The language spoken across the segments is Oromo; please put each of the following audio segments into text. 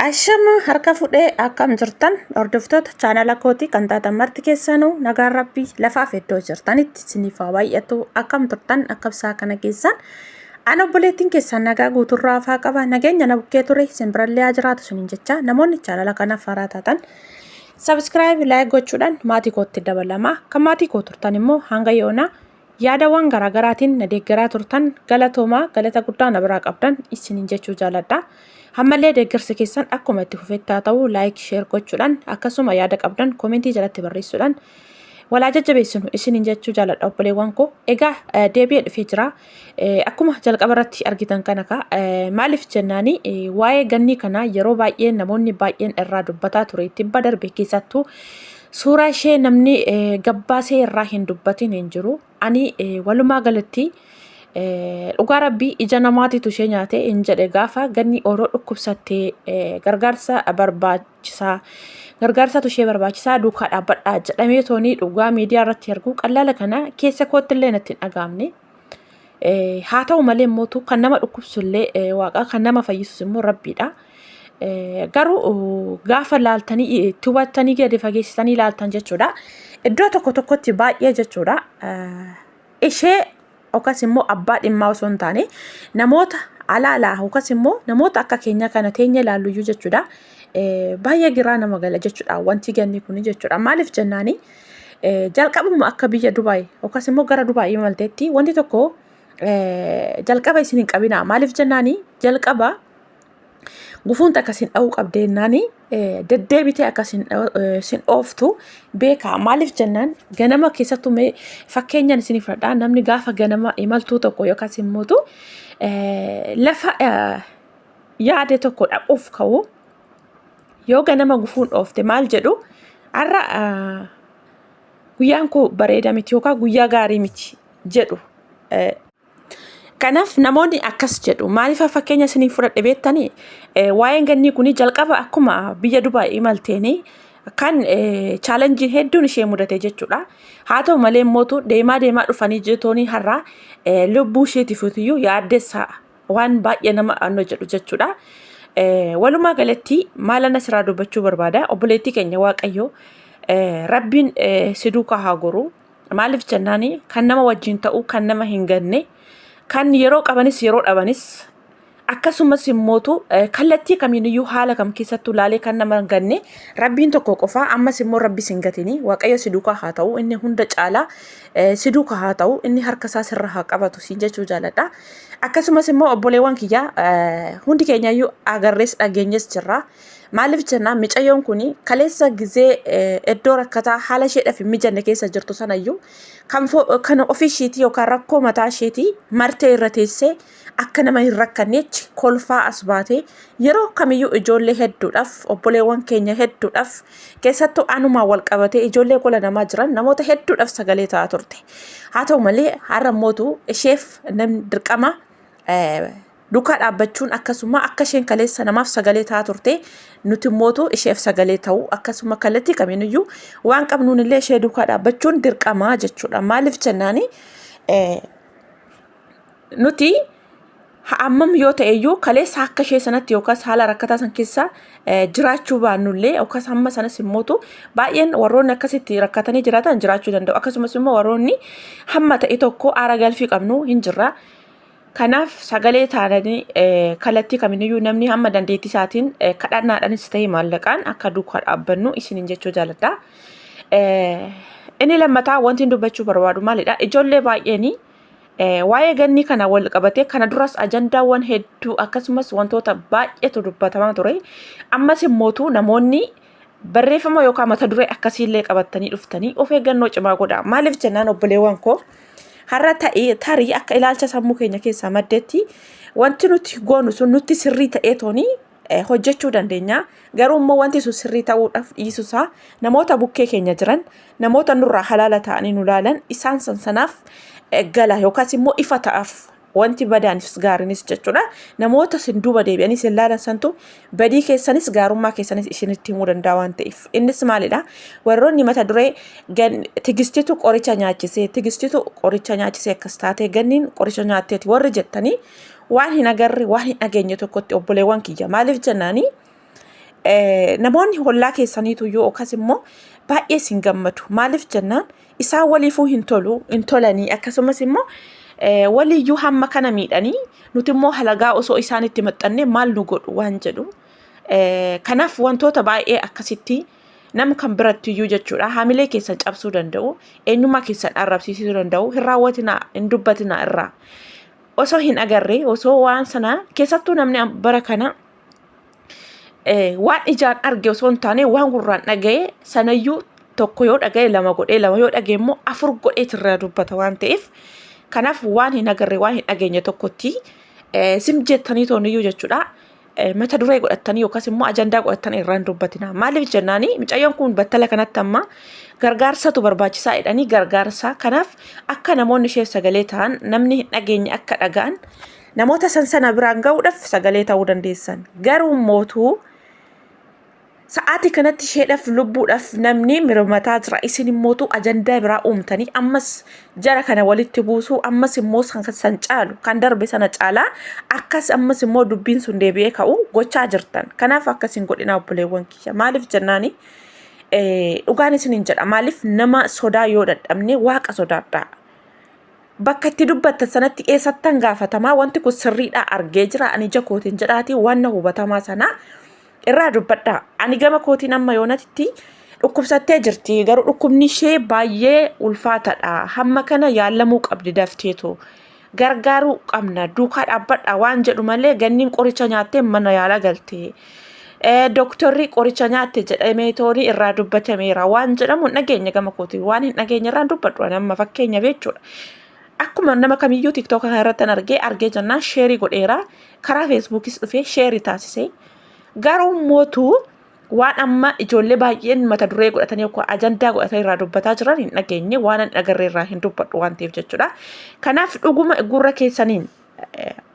Ashama harka fudhee akkam jirtan hordoftoota chaanala kootii kan taatan marti keessanuu nagaan rabbii lafaaf iddoo jirtanitti isiniif haa baay'atu. Akkam turtan akkam isaa kana keessan an obboleettiin keessan nagaa guuturraa afaa qaba. Nageenya na bukkee ture isin birallee haa jiraatu isiniin jecha namoonni chaanala kanaaf haaraa taatan sabiskiraayib laayik gochuudhaan maatii kootti dabalamaa. Kan maatii koo turtan immoo hanga yoonaa Yaadawwan garaagaraatiin na deeggaraa turtan galatoomaa, galata guddaa na biraa qabdan isiniin jechuu jaaladha. Ammallee deeggarsi keessan akkuma itti fufetti haa ta'u. Like, share gochuudhaan, akkasuma yaada qabdan komentii jalatti barreessuudhaan walaa jajjabeessinu isiniin jechuu jaaladha, obboleewwan koo. Egaa deebi'ee dhufee jira. Akkuma jalqaba irratti argitan kana ka maaliif jennaani, waa'ee gannii kana yeroo baay'ee namoonni baay'een irraa dubbataa ture. Tibba darbe keessattuu suuraa ishee namni gabbaasee irraa hin dubbatin hin jiru. Ani walumaa galatti dhugaa rabbii ija namaatitu ishee nyaate hin jedhe. Gaafa ganni oroo dhukkubsattee gargaarsa barbaachisaa, gargaarsatu ishee barbaachisaa, duukaa dhaabbadhaa jedhamee toonii dhugaa miidiyaa irratti arguu qallaala kana keessa kootti illee natti hin dhagaamne. Haa ta'u malee immoo kan nama dhukkubsu illee waaqa, kan nama fayyisus immoo rabbiidha. Garuu gaafa laaltanii itti hubattanii gadi fageessitanii laaltan jechuudha. Iddoo tokko tokkotti baay'ee jechuudha. Ishee yookaas immoo abbaa dhimmaa osoo hin taane namoota alaalaa yookaas immoo namoota akka keenya kana teenya ilaalluyyuu jechuudha. Baay'ee giraa nama gala jechuudha wanti ganni kun jechuudha. Maaliif jennaani, jalqabuma akka biyya Dubaay yookaas immoo gara Dubaay imalteetti wanti tokko jalqaba isin hin qabina. Maaliif jennaani, jalqaba gufuun takka sin dha'uu qabde jennaani deddeebitee akka sin dhooftu beekaa. Maaliif jennaan, ganama keessattuu mee fakkeenyaan isin fudhadhaa, namni gaafa ganama imaltuu tokko yookaas immootu lafa yaade tokko dhaquuf ka'u yoo ganama gufuun dhoofte maal jedhu? Har'a guyyaan koo bareeda miti yookaan guyyaa gaarii miti jedhu. Kanaaf namoonni akkas jedhu. Maaliif fakkeenya isinii fudhadhe beektanii? Waa'een gannii kun jalqaba akkuma biyya Dubaay imalteeni kan chaalenjiin hedduun ishee mudate jechuudha. Haa ta'u malee immootu deemaa deemaa dhufanii jetoonii har'aa lubbuu isheetiif iyyuu yaaddessaa waan baay'ee nama anno jedhu jechuudha. Walumaa galatti maalan asirraa dubbachuu barbaada? Obboleettii keenya, Waaqayyo rabbiin si duukaa haa goru. Maaliif jennaani, kan nama wajjin ta'u, kan nama hin ganne, kan yeroo qabanis yeroo dhabanis, akkasumas immootu kallattii kamiiniyyuu haala kam keessattuu laalee kan nama hin ganne rabbiin tokko qofa. Ammas immoo rabbi sin gatini, Waaqayyo si duukaa haa ta'u, inni hunda caalaa si duukaa haa ta'u, inni harka isaa sirra haa qabatu siin jechuu jaaladha. Akkasumas immoo obboleewwan kiyya, hundi keenyayyuu agarrees dhageenyes jirra. Maaliif jennaan, micayyoon kun kaleessa gizee iddoo rakkataa haala isheedhaaf hin mijanne keessa jirtu sanayyuu kan ofii isheetii yookaan rakkoo mataa isheetii martee irra teessee akka nama hin rakkanneetti kolfaa as baatee yeroo kamiyyuu ijoollee hedduudhaaf, obboleewwan keenya hedduudhaaf, keessattuu anumaan wal qabatee ijoollee gola namaa jiran namoota hedduudhaaf sagalee ta'aa turte. Haa ta'u malee har'a mootu isheef namni dirqama duukaa dhaabbachuun, akkasuma akka isheen kaleessa namaaf sagalee ta'aa turte nuti immootu isheef sagalee ta'u, akkasuma kallattii kamiiniyyuu waan qabnuun illee ishee duukaa dhaabbachuun dirqamaa jechuudha. Maaliif jennaani, nuti hammam yoo ta'e iyyuu kaleessa akka ishee sanatti yookaas haala rakkataa san keessa jiraachuu baannullee, yookaas hamma sanas immootu baay'een warroonni akkasitti rakkatanii jiraatan jiraachuu danda'u. Akkasumas immoo warroonni hamma ta'e tokko aara galfii qabnu hin jirra. Kanaaf sagalee taananii kallattii kaminiyyuu namni hamma dandeettii isaatiin kadhannaadhaanis ta'e maallaqaan akka duukaa dhaabbannu isiniin jechuu jaaladha. Inni lammataa wanti dubbachuu barbaadu maalidha? Ijoollee baay'een waa'ee gannii kana wal qabatee kana duras ajandaawwan hedduu akkasumas wantoota baay'eetu dubbatamaa ture. Ammas immootu namoonni barreeffama yookaan mata duree akkasiillee qabattanii dhuftanii of eeggannoo cimaa godha. Maaliif jennaan, obboleewwan koo, har'a ta'ee tarii akka ilaalcha sammuu keenya keessaa maddetti wanti nuti goonu sun nutti sirrii ta'ee toonii hojjechuu dandeenya. Garuu immoo wanti sun sirrii ta'uudhaaf dhiisusaa namoota bukkee keenya jiran, namoota nurraa halaala ta'anii nu laalan, isaan san sanaaf gala yookaas immoo ifa ta'aaf wanti badaanis gaariinis jechuudha. Namoota isin duuba deebi'anii isin laalan santu badii keessanis gaarummaa keessanis isinitti himuu danda'a waan ta'eef. Innis maalidha? Warroonni mata duree tigistitu qoricha nyaachisee, tigistitu qoricha nyaachisee akkas taatee, ganniin qoricha nyaatteeti warri jettanii waan hin agarre, waan hin dhageenye tokkotti, obboleewwan kiyya. Maaliif jennaanii? Namoonni hollaa keessaniitu yoo yookaas immoo baay'ee isin gammadu. Maaliif jennaan isaan waliifuu hin tolu, hin tolanii akkasumas immoo waliyyuu hamma kana miidhanii nuti immoo halagaa osoo isaan itti maxxannee maal nu godhu waan jedhu. Kanaaf wantoota baay'ee akkasitti nama kan biratti iyyuu jechuudha hamilee keessan cabsuu danda'u, eenyummaa keessan arrabsiisuu danda'u, hin raawwatinaa, hin dubbatinaa irraa. Osoo hin agarree osoo waan sana keessattuu namni bara kana waan ijaan arge osoo hin taane waan gurraan dhaga'e sanayyuu tokko yoo dhaga'e lama godhee lama yoo dhaga'e immoo afur godhee irraa dubbata waan ta'eef kanaaf waan hin agarre waan hin dhageenye tokkotti sim jettanii tooniyyuu jechuudha. Mata duree godhattanii yookaas immoo ajandaa godhattanii irraa hin dubbatina. Maaliif jennaani mucayyoon kun battala kanatti amma gargaarsatu barbaachisaa jedhanii gargaarsa. Kanaaf akka namoonni ishee sagalee ta'an namni hin dhageenye akka dhaga'an Namoota san sana biraan ga'uudhaaf sagalee ta'uu dandeessan. Garuu mootuu sa'aatii kanatti isheedhaaf lubbuudhaaf namni mirmataa jira. Isin immootu ajandaa biraa uumtanii ammas jara kana walitti buusuu ammas immoo san san caalu kan darbe sana caalaa akkas ammas immoo dubbiin sun deebi'ee ka'u gochaa jirtan. Kanaaf akkas hin godhinaa obboleewwan kiyya. Maaliif jennaani dhugaan isiniin jedha maaliif nama sodaa yoo dadhabne waaqa sodaadhaa. Bakka itti dubbattan sanatti eessattan gaafatamaa wanti kun sirriidhaa argee jira ani ija kootiin jedhaatii waan na hubatamaa sana irraa dubbadhaa. Ani gama kootiin amma yoonatitti dhukkubsattee jirti garuu dhukkubni ishee baay'ee ulfaatadha. Hamma kana yaalamuu qabdi dafteetu. Gargaaruu qabna duukaa dhaabbadha waan jedhu malee ganniin qoricha nyaattee mana yaala galte. Dooktorri qoricha nyaatte jedhamee toonii irraa dubbatameera waan jedhamu hin dhageenye gama kootiin waan hin dhageenye irraan dubbadhu ani amma fakkeenyaaf jechuudha. Akkuma nama kamiyyuu tiktoka kana irratti argee argee jennaan sheerii godheera karaa feesbuukis dhufee sheerii taasise. Garuu mootuu waan amma ijoollee baay'een mata duree godhatanii yookaan ajandaa godhatanii irraa dubbataa jiran hin dhageenye waan hin agarre irraa hin dubbadhu waan ta'eef jechuudha. Kanaaf dhuguma gurra keessaniin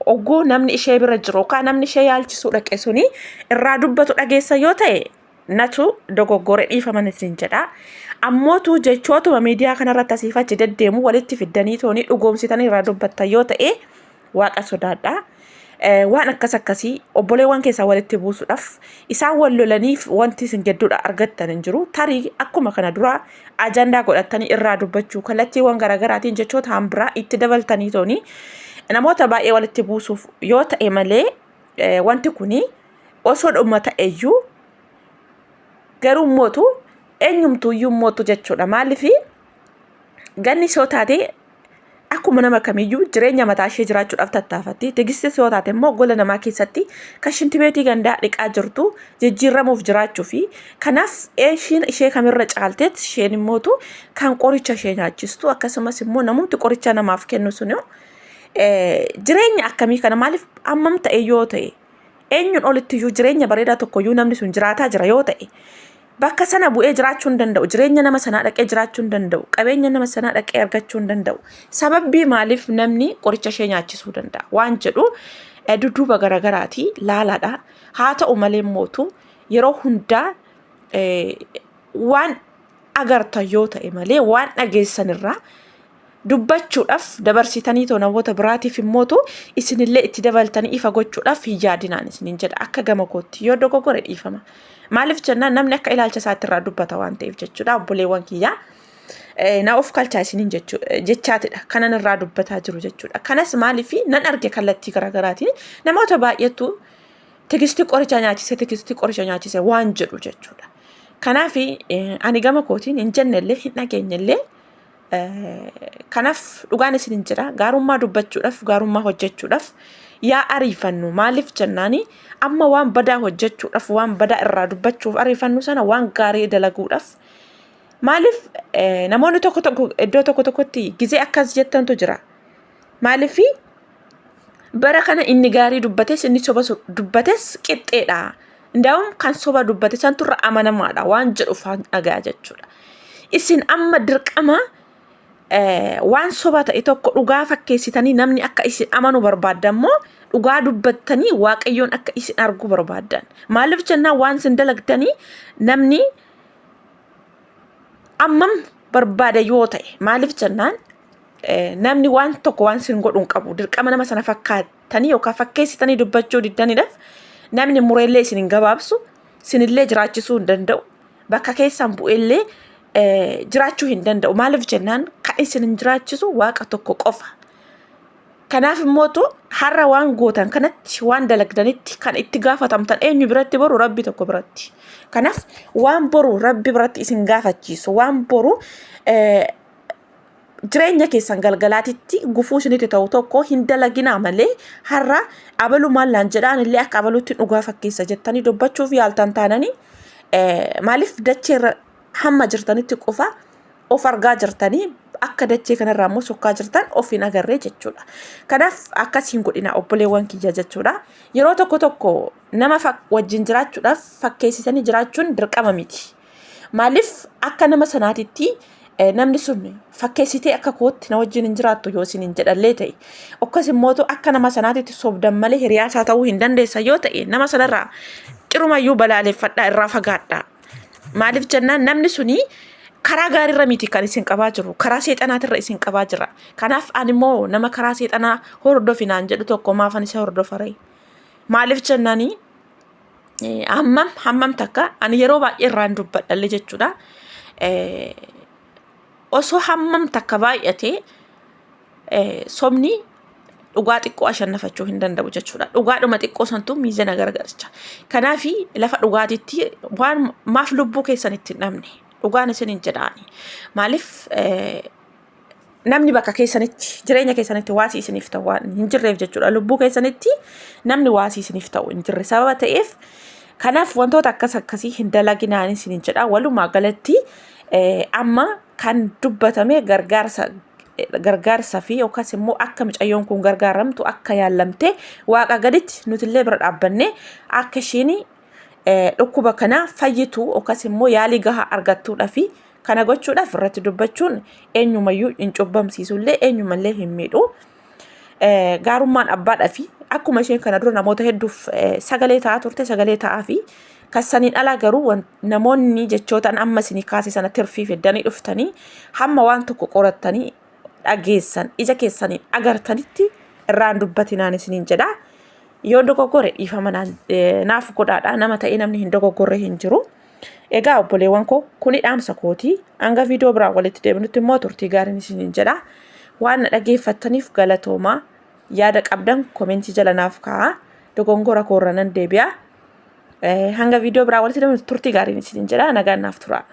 ogguu namni ishee bira jiru yookaan namni ishee yaalchisuu dhaqe suni irraa dubbatu dhageessa yoo ta'e natu dogoggore dhiifaman isin jedha. Ammootu jechootuma miidiyaa kanarratti asiif achi deddeemu walitti fiddanii toonii dhugoomsitanii irraa dubbattan yoo ta'e waaqa sodaadha. Waan akkas akkasii obboleewwan keessaa walitti buusuudhaaf isaan wal lolaniif wanti isin gidduudha argattan hin jiru. Tarii akkuma kana dura ajandaa godhattanii irraa dubbachuu kallattiiwwan garaagaraatiin jechoota hambiraa itti dabaltanii toonii namoota baay'ee walitti buusuuf yoo ta'e malee wanti kuni osoo dhuma ta'eyyuu garuu mootu eenyumtuuyyuu mootu jechuudha. Maaliif ganni soo taate akkuma nama kamiyyuu jireenya mataa ishee jiraachuudhaaf tattaafatti. Tigistis yoo taate immoo gola namaa keessatti kan shintibeetii gandaa dhiqaa jirtu jijjiirramuuf jiraachuu fi kanaaf isheen ishee kamirra caalteet isheen immootu kan qoricha ishee nyaachistu akkasumas immoo namumti qoricha namaaf kennu sun jireenya akkamii kana maaliif hammam ta'e yoo ta'e eenyuun olitti iyyuu jireenya bareedaa tokko iyyuu namni sun jiraataa jira yoo ta'e Bakka sana bu'ee jiraachuu hin danda'u. Jireenya nama sanaa dhaqee jiraachuu hin danda'u. Qabeenya nama sanaa dhaqee argachuu hin danda'u. Sababbii maaliif namni qoricha ishee nyaachisuu danda'a waan jedhu dudduuba garagaraati laalaadha. Haa ta'u malee mootu yeroo hundaa waan agartan yoo ta'e malee waan dhageessan irraa dubbachuudhaf dabarsitanii too namoota biraatiif immootu isinillee itti dabaltanii ifa gochuudhaaf hin yaadinaan isiniin jedha akka gama kootti yoo dogoggore dhiifama. Maaliif jennaan namni akka ilaalcha isaatti irraa dubbata waan ta'eef jechuudha obboleewwan kiyyaa. Na of kalchaa isiniin jechaatidha kanan irraa dubbataa jiru jechuudha. Kanas maaliif nan arge kallattii garaagaraatiin namoota baay'eetu tigistii qoricha nyaachise tigistii qoricha nyaachise waan jedhu jechuudha. Kanaaf ani gama kootiin hin jennellee hin dhageenyellee Kanaaf dhugaan isinin jedha gaarummaa dubbachuudhaaf gaarummaa hojjechuudhaaf yaa ariifannu maaliif jennaani amma waan badaa hojjechuudhaaf waan badaa irraa dubbachuuf ariifannu sana waan gaarii dalaguudhaaf maaliif namoonni tokko tokko iddoo tokko tokkotti gizee akkas jettantu jira maaliif bara kana inni gaarii dubbates inni soba dubbates qixxeedha. Ndaa'um kan soba dubbate santurra amanamaadha waan jedhu faan dhagaa jechuudha. Isin amma dirqama waan soba ta'e tokko dhugaa fakkeessitanii namni akka isin amanu barbaaddan moo dhugaa dubbattanii waaqayyoon akka isin argu barbaaddan. Maaliif jennaan waan isin dalagdanii namni ammam barbaada yoo ta'e maaliif jennaan namni waan tokko waan sin godhu hin qabu dirqama nama sana fakkaattanii yookaan fakkeessitanii dubbachuu diddaniidhaaf namni mureellee isin hin gabaabsu Sinillee jiraachisuu hin danda'u. Bakka keessan bu'ellee jiraachuu hin danda'u. Maaliif jennaan kan isin hin jiraachisu Waaqa tokko qofa. Kanaaf immootu har'a waan gootan kanatti waan dalagdanitti kan itti gaafatamtan eenyu biratti boru Rabbi tokko biratti. Kanaaf waan boru Rabbi biratti isin gaafachiisu waan boru jireenya keessan galgalaatitti gufuu isinitti ta'u tokko hin dalaginaa malee har'a abalu maal naan jedhaan illee akka abaluutti dhugaa fakkeessa jettanii dubbachuuf yaaltan taananii maaliif dacheerra hamma jirtanitti qofa of argaa jirtanii akka dachee kanarraa immoo sokkaa jirtan of hin agarree jechuudha. Kanaaf akkas hin godhina obboleewwan kiyya jechuudha. Yeroo tokko tokko nama wajjin jiraachuudhaaf fakkeessitanii jiraachuun dirqama miti. Maaliif akka nama sanaatitti namni sun fakkeessitee akka kootti na wajjin hin jiraattu yoo isin hin jedhallee ta'e akkas immoo akka nama sanaatitti sobdan malee hiriyaa isaa ta'uu hin dandeessa yoo ta'e nama sanarraa cirumayyuu balaaleffadhaa irraa fagaadhaa. Maaliif jennaan namni suni karaa gaariirra miti kan isin qabaa jiru karaa seexanaatirra isin qabaa jira. Kanaaf ani immoo nama karaa seexanaa hordofi naan jedhu tokko maafan isa hordofaree? Maaliif jennaanii hammam hammam takka ani yeroo baay'ee irraan dubbadhallee jechuudha. Osoo hammam takka baay'atee sobni dhugaa xiqqoo ashannafachuu hin danda'u jechuudha. Dhugaadhuma xiqqoo santu miizana garagalcha. Kanaaf lafa dhugaatitti waan maaf lubbuu keessan itti hin dhabne dhugaan isin hin jedhaani. Maaliif namni bakka keessanitti jireenya keessanitti waasii isiniif ta'u waan hin jirreef jechuudha. Lubbuu keessanitti namni waasii isiniif ta'u hin jirre sababa ta'eef kanaaf wantoota akkas akkasii hin dalaginaan isiniin jedha. Walumaa galatti amma kan dubbatame gargaarsa gargaarsa fi yookaas immoo akka mucayyoon kun gargaaramtu akka yaallamte waaqa gaditti nutillee bira dhaabbannee akka ishiin dhukkuba kana fayyitu yookaas immoo yaalii gahaa argattuudha fi kana gochuudhaaf irratti dubbachuun eenyumayyuu hin cubbamsiisullee eenyumallee hin miidhu. Gaarummaan abbaadhaa fi akkuma isheen kana dura namoota hedduuf sagalee ta'aa turte sagalee ta'aa fi kassaniin alaa garuu namoonni jechootaan amma isinii kaase sana tirfii fiddanii dhuftanii hamma waan tokko qorattanii dhageessan ija keessaniin agartanitti irraan dubbatinaan isiniin jedha. Yoo dogoggore dhiifama naaf godhaadha. Nama ta'ee namni hin dogoggorre hin jiru. Egaa obboleewwan koo kuni dhaamsa kooti. Hanga viidiyoo biraa walitti deebinutti immoo turtii gaariin isiniin jedha. Waan na dhageeffattaniif galatoomaa. Yaada qabdan komentii jala naaf kaa'aa. Dogongora koorra nan deebi'a. Hanga viidiyoo biraa walitti deebinutti turtii gaariin isiniin jedha. Nagaan naaf turaa.